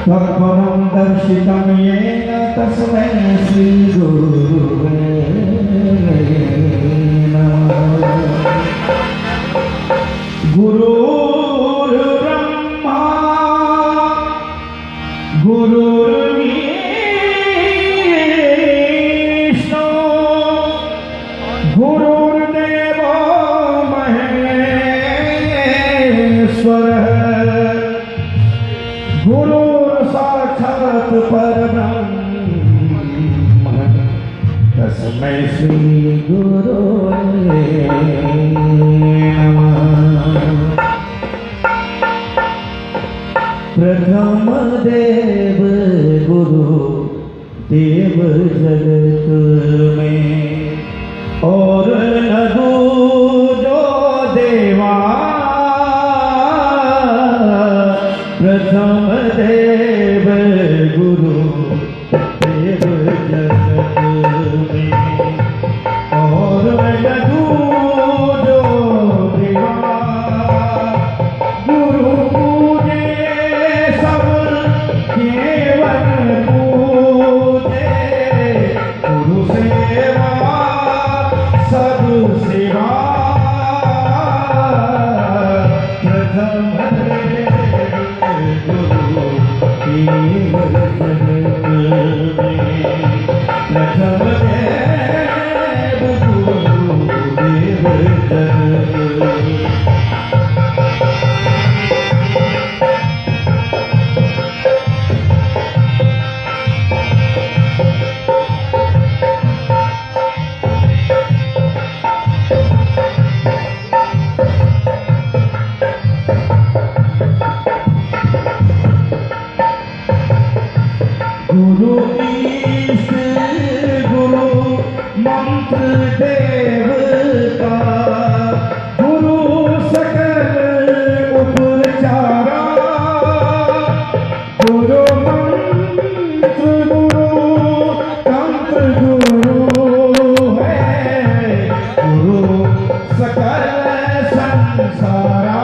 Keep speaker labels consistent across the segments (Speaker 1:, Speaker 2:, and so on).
Speaker 1: तत्परं दर्शितं येन तस्मै श्री गुरुवे नमः। गुरुर्ब्रह्मा गुरुर्विष्णु गुरुर्देवो महेश्वरः गुरु साक्षात् परब्रह्म तस्मै श्री गुरुवे नमः। प्रथम देव गुरु देव जगत में और न दूजो देवा। प्रथम देव गुरु देव जगत में और न दूजो देवा। गुरु पूजे सब केवल पूजे, गुरु सेवा सब सेवा। प्रथम देव जगत में प्रथम देव गुरु देव जगत में। गुरु ईश गुरु मंत्र देवता गुरु सकल उपचारा। गुरु मंत्र गुरु तंत्र गुरु है गुरु सकल संसारा।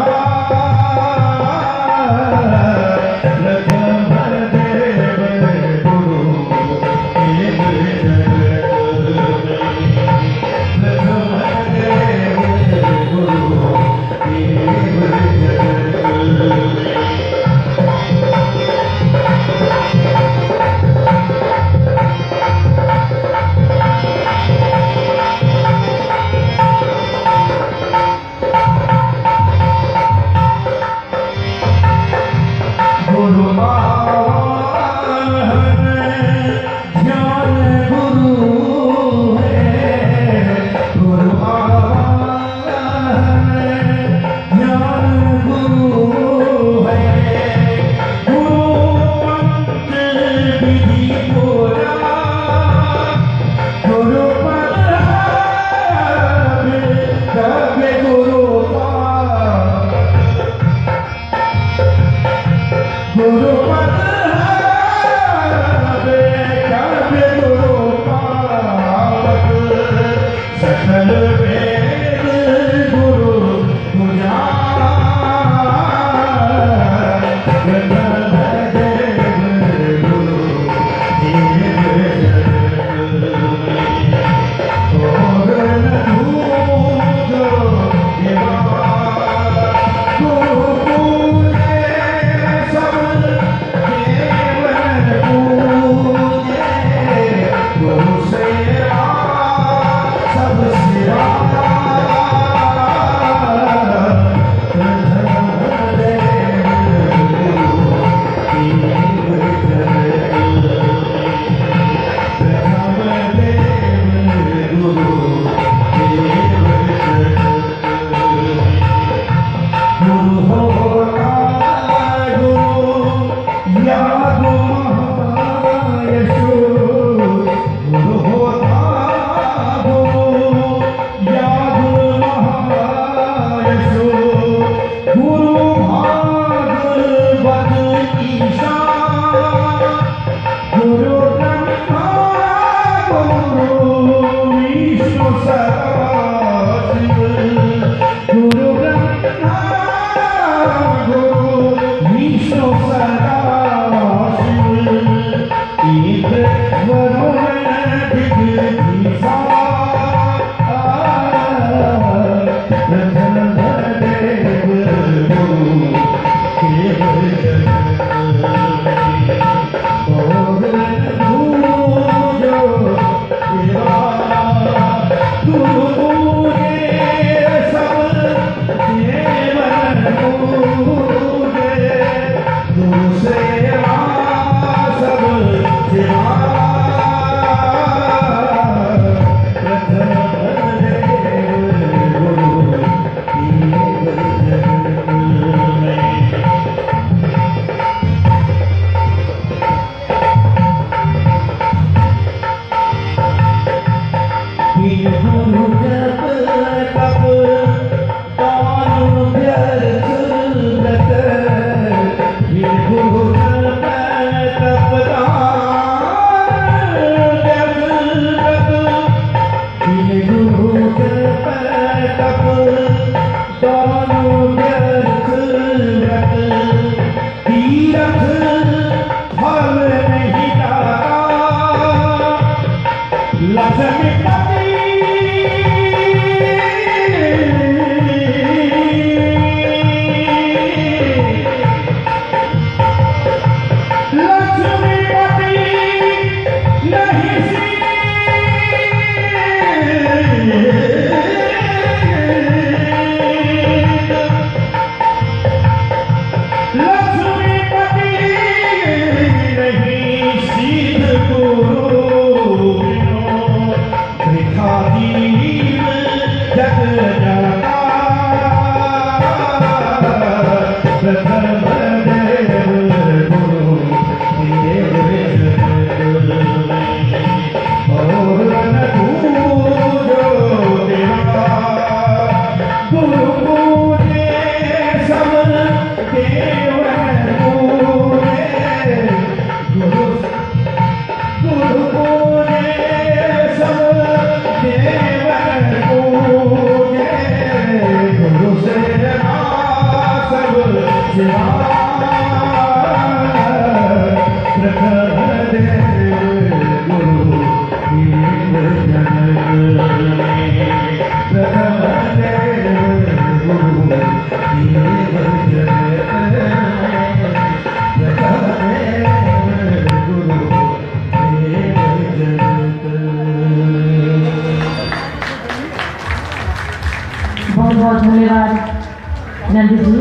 Speaker 1: गुरु ज्ञान गुरु है, गुरु ज्ञान गुरु है। गुरु मंत्र विधि पूरा गुरु पद गुरु गुरु पद गुरु पावक सकल वेद गुरु पूजा। प्रथम देव गुरु देव जगत में और न दूजो देवा। गुरु पूजे सब केवल पूजे, गुरु सेवा सब सेवा। तप दान व्यर्थ व्रत तीर्थ फल नहीं दाता। लक्ष्मीपति लक्ष्मीपति नहीं लक्ष्मीपति नहीं सिद्ध गुरु वृथा जीव जग जाता। प्रथम देव गुरु देव और न पूजो देवा। गुरु पूजे सब देव पूजे। गुरु गुरु पूजे सब देव पूजे। गुरु सेवा सब सेवा। प्रथम देव गुरु देव जनक। प्रथम देव गुरु देव जनक। प्रथम देव गुरु देव जनक।
Speaker 2: बहुत बहुत धन्यवाद नंदी जी।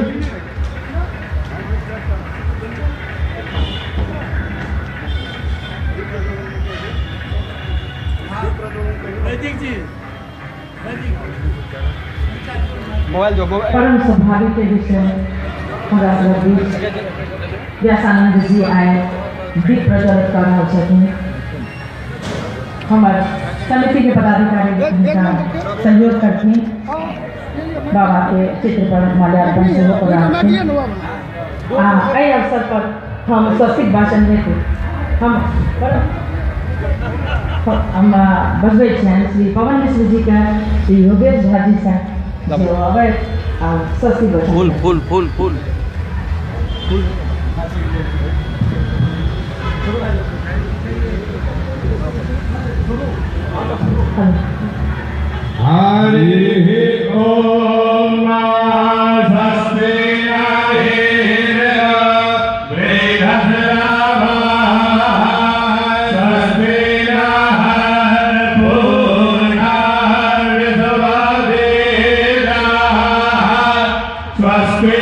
Speaker 3: मोबाइल जो
Speaker 2: परम सौभाग्य के विषय हमरा सभक बीच व्यासानंद जी आए दीप प्रज्वलित कऽ रहल छथिन। हमर समिति के पदाधिकारी हुनका सहयोग करथिन। बाबा के चित्र पर माल्यार्पण सेहो कऽ रहल छथिन। आ एहि अवसर पर हम स्वस्तिक वाचन हेतु हम बजबै छियनि श्री पवन मिश्र जी के, श्री योगेश झा जी से जो अबैत आ स्वस्तिक वाचन।
Speaker 3: फूल फूल फूल फूल फूल।
Speaker 1: हरि ओम स्वस्ति स्वस्ति।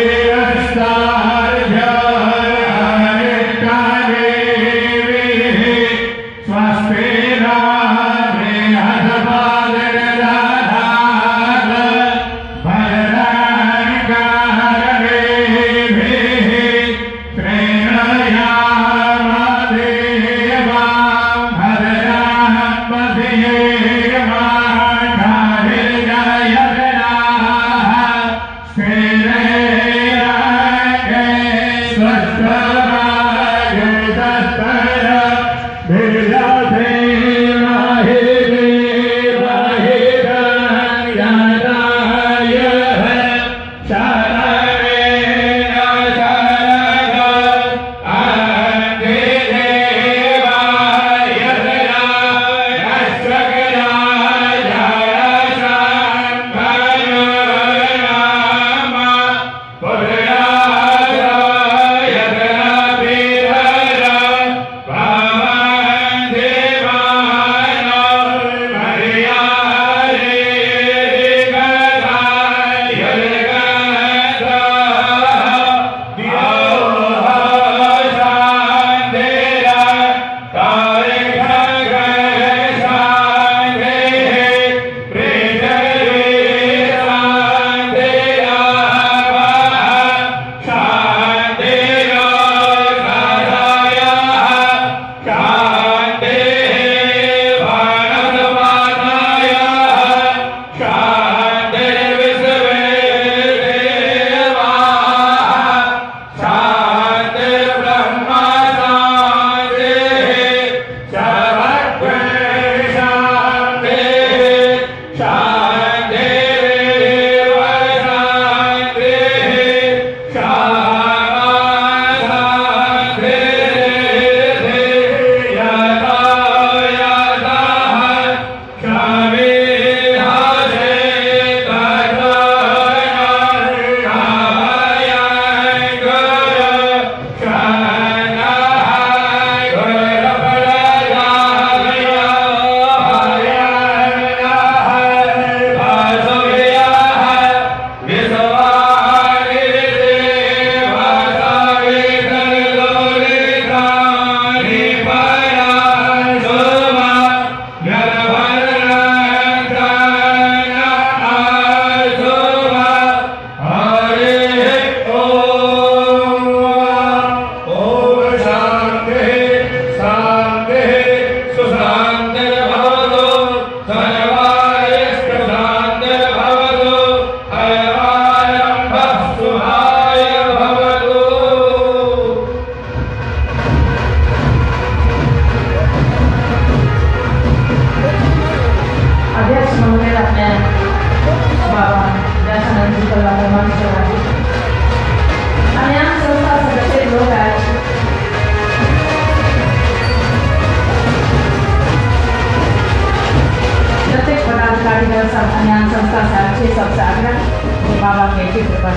Speaker 2: छी सबसँ आग्रह जे बाबा के चित्र पर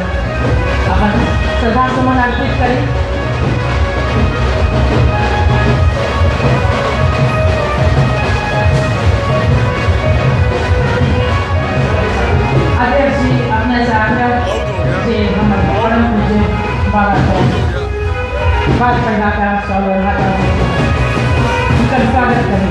Speaker 2: अपन श्रद्धा सुमन अर्पित करी। अध्यक्ष जी अपने से आग्रह जे हमर परम पूज्य बाबा के बात पहिरा कऽ शॉल ओढ़ा कऽ हुनकर स्वागत करी।